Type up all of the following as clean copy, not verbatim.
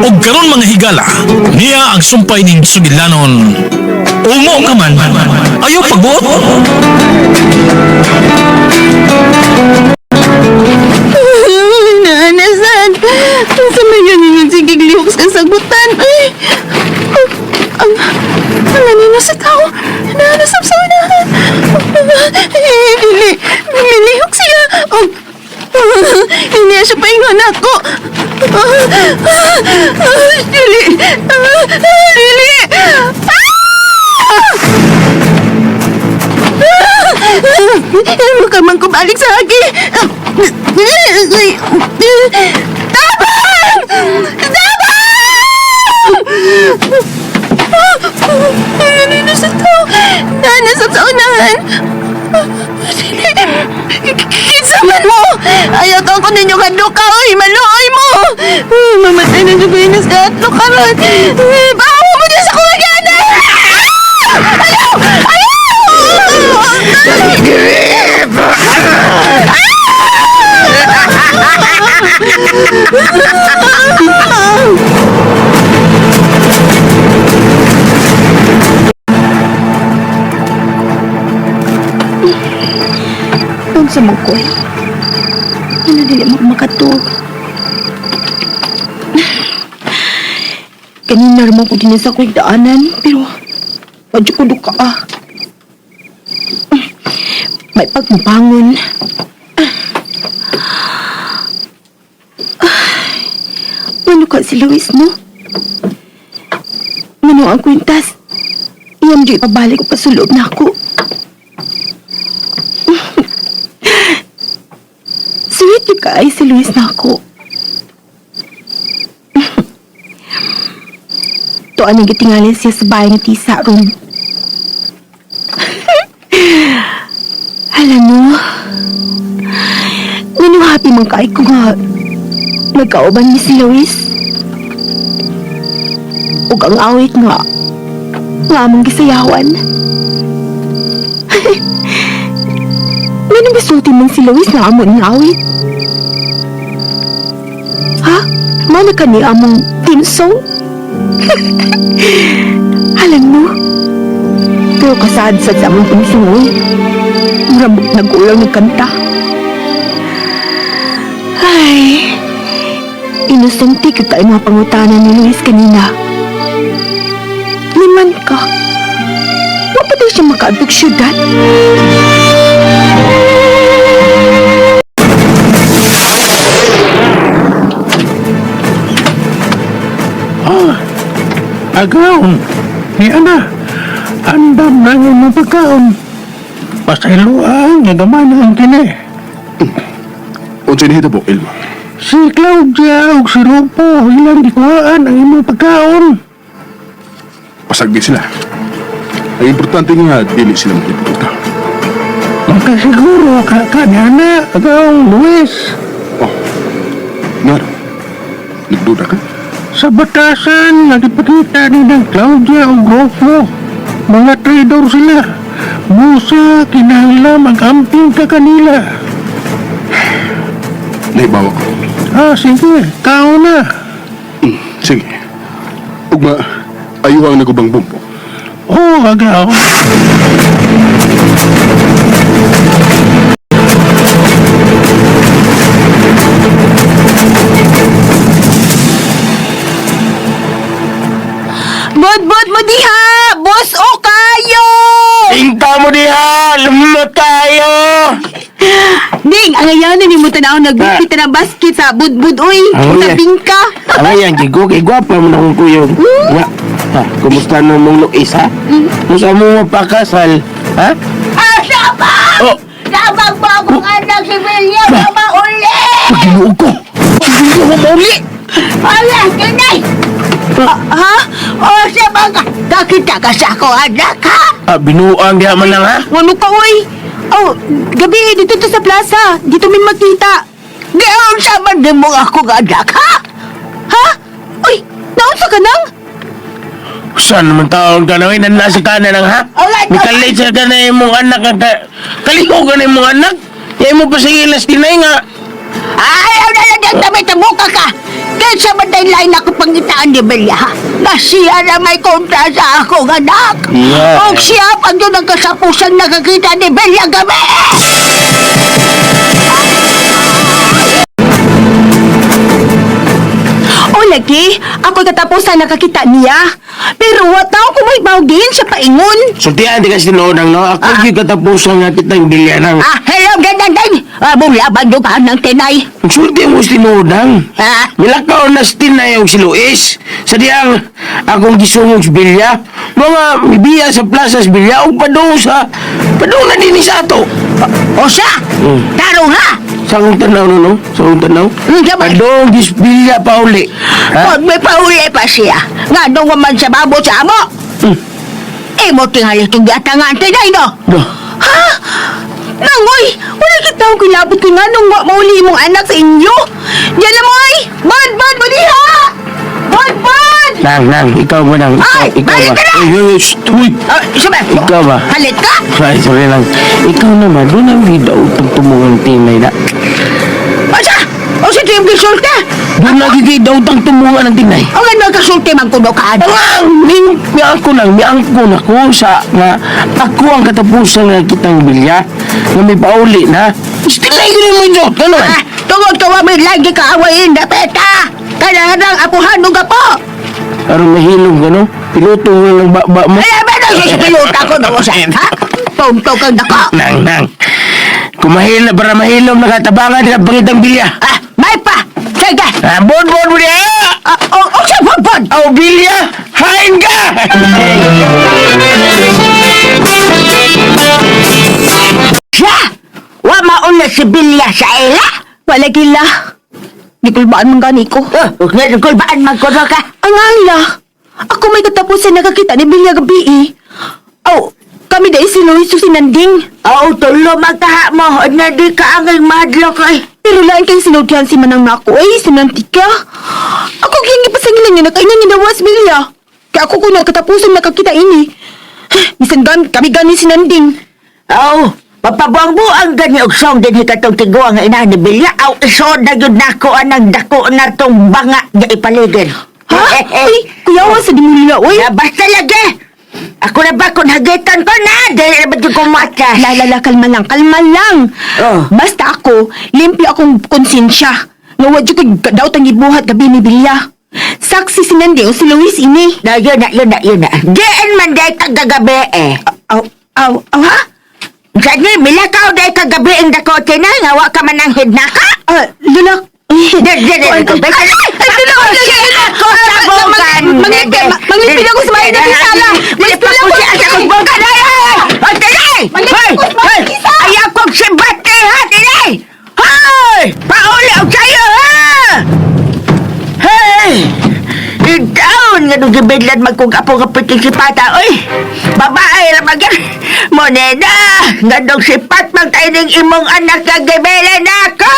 Og karon mga higala, niya ang sumpay ning sugilanon. Ungo ka man, ayaw pagbuot. Naanasan. Sa may ganyan sige lihok sa sagutan. Ay, ang nanino sa tao. Naanasap sa unahan. Ay, dili. Nilihok siya. Oh, hindi siya paingon ako. Dili. Dili. Makaman ko balik sa akin. Tabang! Tabang! Ano sa to? Nanasap sa unahan. Kinsa man mo! Ayaw to ko ninyo kadluka, oy! Maluoy mo! Mamatay na dyan ko sa atlo karon. Bawo mo niya sa kuwagana! Ayaw! Ayaw! Unsa man ko? Ano dili mo makatug? Kanina ramon ko din sa ko'y daanan, pero wadyo ko duka ah. May pagmubangon. Ano ka si Luis, no? Ano ang kwintas? Iyam di pabalik ko pasulob na ako. Sweet yung kaay si Luis na ako. Tuan ang gitingalin siya sa bahay ng tisa ron. Hala no. Ngano happy man kaay ko nga nagkauban ni si Luis. Ug ang awit nga nga among gisayawan. Ngano misulti man si Luis na amon nga awit? Ha? Mana ka ni among team song? Alam mo, pero kasadsad sa among team song, oy. Murag nagulang ng kanta. Ay, inosente ka tayo mga pangutana ni Luis kanina. Liman ka. Wa pa daw siya makaadtog syudad. Ah, agaw. Ni ana, andam na yung mga pagkaon. Pasayloan, nga gamay na ang kini. Unsay nahitabo, Elma? Si Claudia ug si Rupo, ilang gikuhaan ang imong pagkaon. Pasagdi sila. Ang importante nga, dili sila makiputa. Makasiguro ka ka ni ana, agaw, Luis. Oh, ngano? Nagduda ka? Sa batasan, nagipakita ni ng Claudia ug Rufo. Mga traidor sila. Musa, kinahanglan mag-amping ka kanila. Naibawa ko. Ah, sige, kao na. Sige. Ugma, ayaw ang nagubang bumbo. Oo, agaw. Budbud mo diha! Boss o kayo! Ingka mo diha! Lumot tayo! Ding, ang ayaw na ni mo tanaw nagbitbit na basket sa budbud uy. Ang Sa iya. bingka. Ang ayan, gigo, kay gwapa mo na kong kuyog. Nga, ha, kumusta na mong Luis, ha? Musa mo mapakasal, ha? Ah, sabang! Oh! Sabang bagong anak si William na mauli! Paginuog ko! Paginuog ko mauli! Ala, kinay! Ha? O, sabang ka! Kakita ka sa ako, anak, ha? Ah, binuang diha man lang, ha? Ano ka uy? Oh, gabi eh, dito to sa plaza. Dito min magkita. Giyon sa man din mo ako, anak, ha? Ha? Uy, naunsa ka nang? Saan naman taon ka na, eh? Nasa ka na lang, ha? Alay, Mikalit sa ka na imong anak, ang ka... Kaliho ka na imong anak! Kaya mo pa sige las tinay nga! Ayaw na lang diyang damit sa buka ka! Kaysa man dahil lain ako pangitaan ni Belia, ha? Na siya na may kontra sa akong anak! Yeah. O siya pag yun ang kasapusan nakakita ni Belia gabi! O lagi, ako katapusan nakakita niya. Pero wa tao ko may bawgin sa paingon. Sultian di kasi tinuod no? Ako yung katapusan nga kitang bilya nang. Ah, hello, ganyan din! Ah, mulaban yung ka ng tinay! Sulti mo sa tinuod nang. Ah. Milakaw na sa tinay og si Luis. Sa diyang akong gisungog sa bilya. Mga mibiya sa plaza sa bilya o padung sa padung na din sa ato. O siya! Tarong ha! Sa akong tanaw no, no? Sa akong tanaw? Sabay. Padung gis bilya pa uli. Ha? Kung may pauli pa siya, nga nung man sa babo sa amo! Imo tingali itong gatangan tinay, no? Do. Ha? Nangoy, wala kita akong kilabot ko nga nung wa mauli imong anak sa inyo. Diyan na mo ay! Bad, bad, baliha! Bad, bad! Nang, nang, ikaw ba nang? Ikaw, Ay, ikaw balik ba? ka na! Uy, uy, uy, shh, uy. Ah, sabay! Ikaw ba? Halit ka! Ay, sorry lang. Ikaw naman, doon ang vida utong tumugang tinay na. Asa? O sa tiyong gisulti? Doon lagi kay daw tang tumungan ng tinay. O nga nagkasulti man kuno ka ano? Ang miangko lang, miangko na ko sa nga ako ang katapusan nga kitang bilya nga may pauli na. Still lagi rin mo yun, ano man? Ah, tungod ka may lagi ka awayin na peta! Kailangan ang apuhan nung gapo! Aron mahilom ka, no? Piloto mo lang baba mo. Ay, ba nang suspilota ko na sa ha? Tonto kang dako! Nang, nang. Kumahil na para mahilom, nakatabangan na pangitang bilya. Ah, may pa! Sige! Ah, bon, bon, bon, Ah, o, o sa bon-bon! Aw, bilya! Hain ka! Siya! Wa mauna si Bilya sa ila! Wala gila. Gikulbaan man gani ko. Oh, kulbaan man kuno ka! Ang ala, ako may katapusan nakakita ni Bilya gabi eh. Aw, kami dahil si Luis o si Nanding. Oo, tulo magkaha mo. Na di ka angay madlok eh. Pero lain kay sinultihan si Manang nako ay, si Nantika. Ako kaya pasangilan niya nakainan niya dawas Bilya. Kaya ako kuno katapusan nakakita ini. Bisan gan, kami gani si Nanding. Oo, papabuang-buang gani og song din katong tiguang nga inahan ni Bilya. Aw, isod na yun nako anang dako na tong banga nga ipaligid. Ha? Uy, kuyawa sa dimulila, uy. Ya, basta lagi. Ako na ba kung hagitan ko na? Dahil na ba di ko matas? La, la, la, kalma lang, kalma lang. Oh. Basta ako, limpyo akong konsensya. Nga wa jud ko'y daw tang gibuhat gabi ni Bilya. Saksi si Nanding o si Luis ini. Na, yun na, yun na, yun na. Diyan man dahil kagagabi eh. Aw, aw, aw, ha? Sa ni, milakaw dahil kagabi ang dako na, nga wa ka man ang hidnaka. Ah, lulak. Di, di, di, Ay, di, di, ay, ay, lulak, lulak, Ako sa bukan. Manglipin ako sa bahay na Tisala. Manglipin ako Siya sa bukan. Ay, ay, ay! Ay, tinay! Manglipin Hoy! ako sa bahay Hoy! na Tisala. Ayaw kong simbate, ha, tinay! Hoy! Pauli og sayo, ha! Hey! Ikaw, nga nung gibidlan magkong apo nga piting sipata, oy! Babae ra magyar! Moneda! Nga nung sipat magkaining imong anak nga gibilan ako!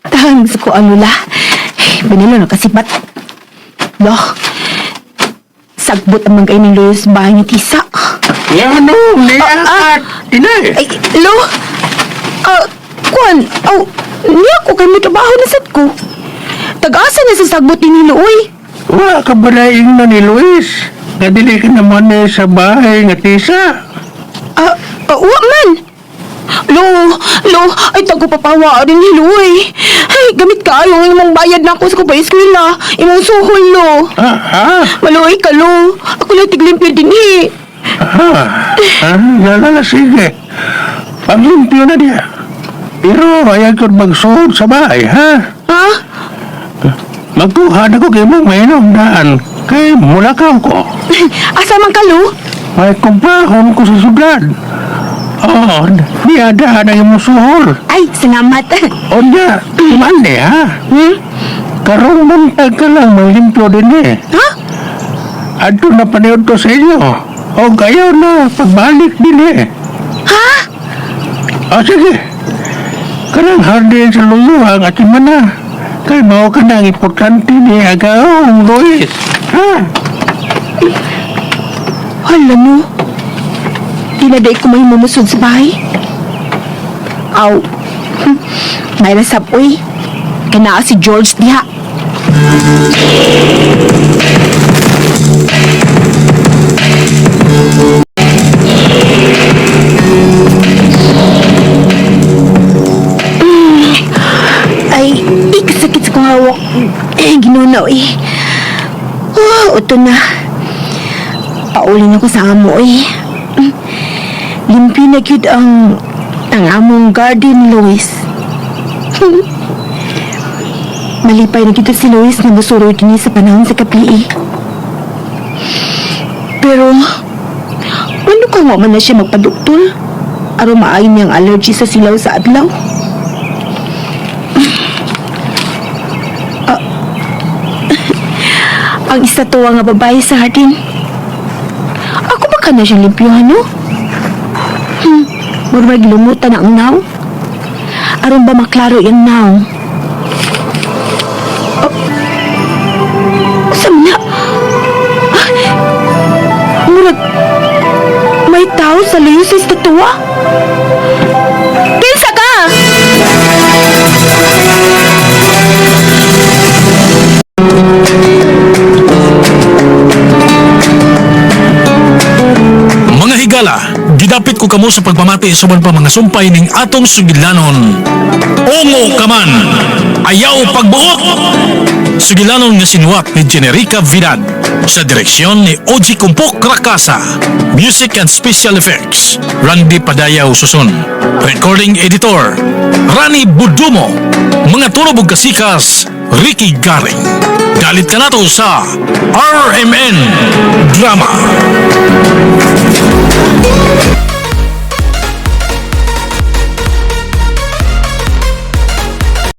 Tang sa ko ang lula. Binilo na kasibat. Loh. Sagbot ang mga ining Luis bahay ni Tisa. Yan no, niya Tinay. Ay, lo. Ah, kuan, aw, niya ko kay may trabaho na sad ko. Tag-asa na sa sagbot ni Nilo, uy. Wa ka ba na ingno ni Luis? Nga dili ka naman eh sa bahay nga tisa. Ah, ah, wa man. Lo, lo, ay tago papawa rin ni Lo, uy. Ay, gamit ka ang imong bayad na ako sa kubay eskwela. Imong suhol, lo. Ah, ah, Maluoy ka, lo. Ako lang tiglimpyo din, eh. ah, ah, lala, sige. Paglimpyo na niya. Pero ayaw ko magsuod sa bahay, ha? Ha? Magkuha na ko kay mong mainom daan. Kay mulakaw ko. Asa man ka, lo? May kumprahon ko sa sugad. Oh, niya daan ang imong suhol. Ay, salamat. Onya, mali ha? Hmm? Karong buntag ka lang, maglimpyo din eh. Ha? Adto na paniod ko sa inyo. O kayo na, pagbalik din eh. Ha? O sige. Kanang hardin sa luluhang atin man na. Kay mao ka nang importante ni Agaw, Luis. Ha? Hala no. Di na day ko may mumusod sa bahay. Aw. May nasab, uy. Kanaa si George diha. Ay, ikasakit sa kong hawak. Eh, ginunaw eh. Oh, uto na. Paulin ako sa amo eh. Limpi na gyud ang among garden, Luis. Malipay na gyud si Luis na musuroy kini sa panahon sa kapii. Pero, ano kung wa man na siya magpaduktol? Aron maayo niyang allergy sa silaw sa adlaw? Ah, ang isa tuwa nga babae sa hardin. Ako ba ka na siyang limpyuhan, no? Murag lumutan ang naw. Aron ba maklaro yung naw? Oh. Usa man na? Ah, murag may tao sa layo sa estatwa. Kinsa ka? Mga higala, gidapit ko kamo sa pagpamati sa uban pa mga sumpay ning atong sugilanon. Ungo ka man, ayaw pagbuot! Sugilanon nga sinuwat ni Generica Vidad sa direksyon ni Oji Kumpok Rakasa. Music and Special Effects, Randy Padayaw Susun. Recording Editor, Rani Budumo. Mga turobog kasikas, Ricky Garing. Dalit ka nato sa RMN Drama.